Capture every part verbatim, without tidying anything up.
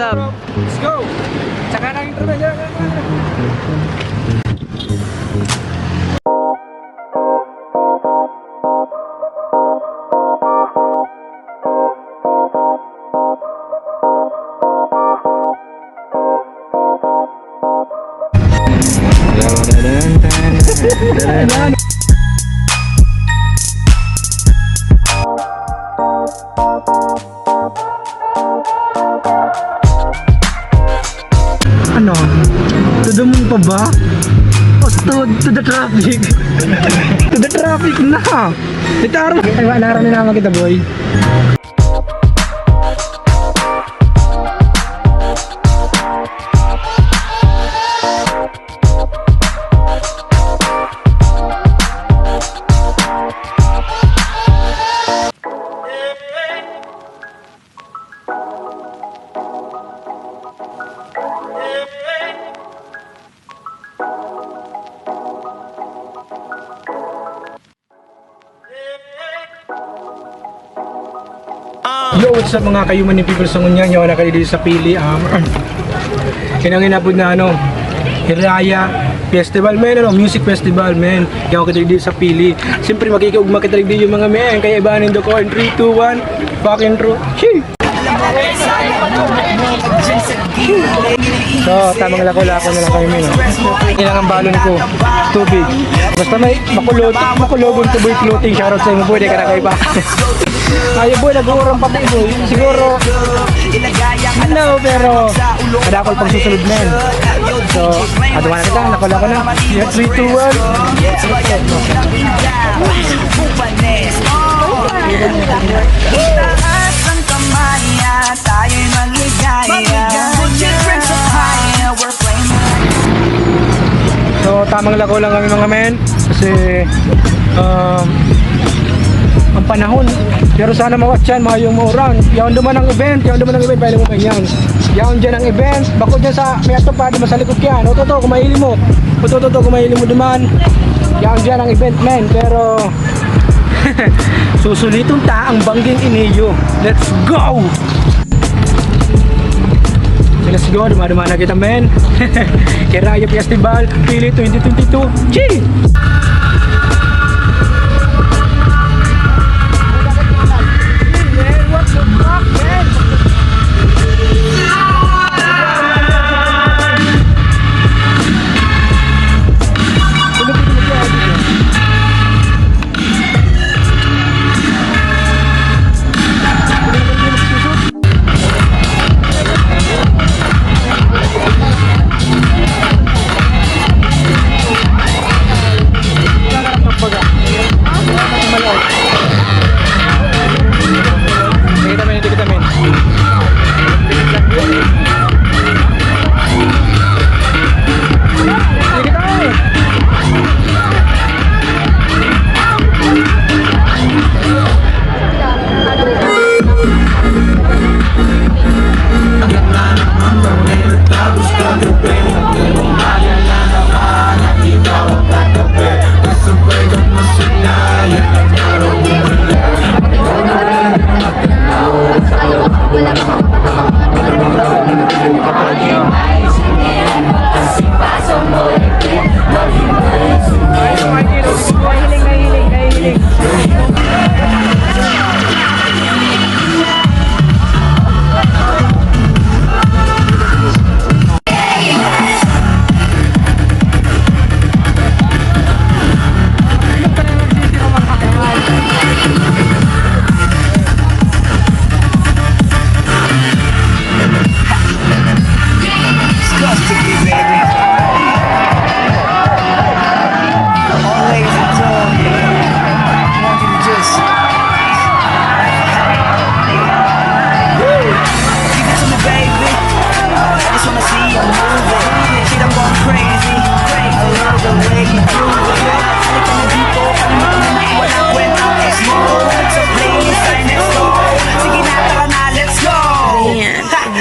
Let's go! Saka na intro na dyan. Ano? To the moon pa ba? O to, to the traffic? To the traffic na! Ito, araw. Ay, wala, araw na naman kita, boy. Yo, what's up, mga kayuman ni people? Sa ngunyan, yaon na kayo dito sa Pili. Um, inang inapod na, ano, Hiraya Festival, man, ano, music festival, man. Yaon kita dito sa Pili. Siyempre, makikaugma kita dito, mga man. Kaya iba nindo ko in three, two, one. Fucking true. Shee! So, tamang lako-lako na lang kami, no? Ilang ang balon ko. Tubig. Basta may makulot, makulobon to, boy, floating. Shoutout sa imo, boy. Di ka na kayo pa. Ay, boy, nag-uurang pati, boy. Siguro, no, pero kadakol pang susunod, man. So, aduman na kita, lako-lako na. Yeah, three, two, one. Itaas ang kamay at tayo'y maligaya. Put your drinks up high, we're playing. So, tamang lako lang kami, mga men. Kasi, um, ang panahon. Pero sana mawat yan, mayong mauran. Yaon duman ang event, yaon duman ang event, pwede mo ganyan. Yaon dyan ang event. Bako dyan sa may atupad, masalikod yan. O, totoo, kung mahiling mo. O, totoo, kung mahiling mo duman. Yaon dyan ang event, men. Pero, susuliton ta ang bangging iniyo. Let's go! So, let's go, dumaduma na kita, men. Hiraya Festival, Pili twenty twenty-two. G!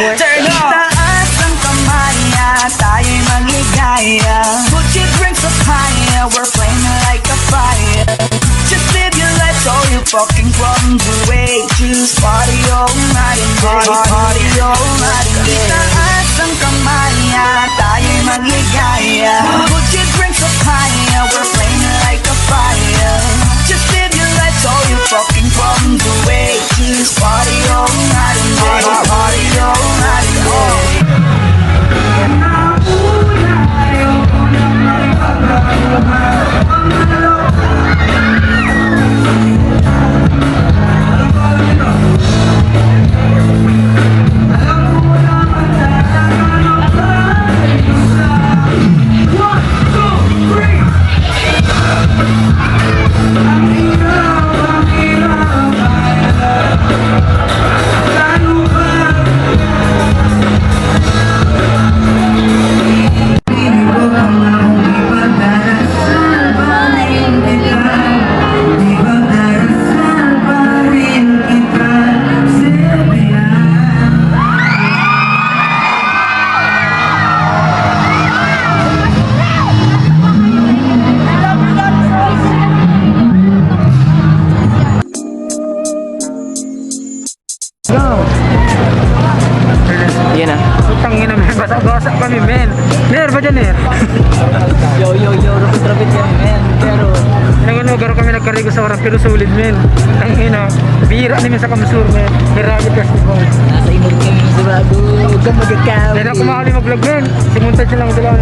Ayan. Itaas ang kamay at tayo'y maligaya. Put your drinks up higher, we're playing like a fire. Just live your life All your fucking problems away. Just party all night and day. Party, party all night and day. Itaas ang kamay at tayo'y magligaya. Put your drinks up higher, we're flaming like a fire. Just live your life, all your fucking problems away. Just party all night and day. Party, party all night and day. Yan na. Putang ina, men. Basa-basa kami, men. Ner, ba dyan, Ner? Yo, yo, yo, rapid-rapid kami, men. Pero, Nagano, garo kami nagkarigo sa oras, pero solid, men. Ang ina, bira naman sa Kamsur, men. Hirayo Festival. Nasa imog kami sa bago. Huwag kang magagaw. Kaya na kumahali mag-vlog, men. Simunta siya lang, dalawa.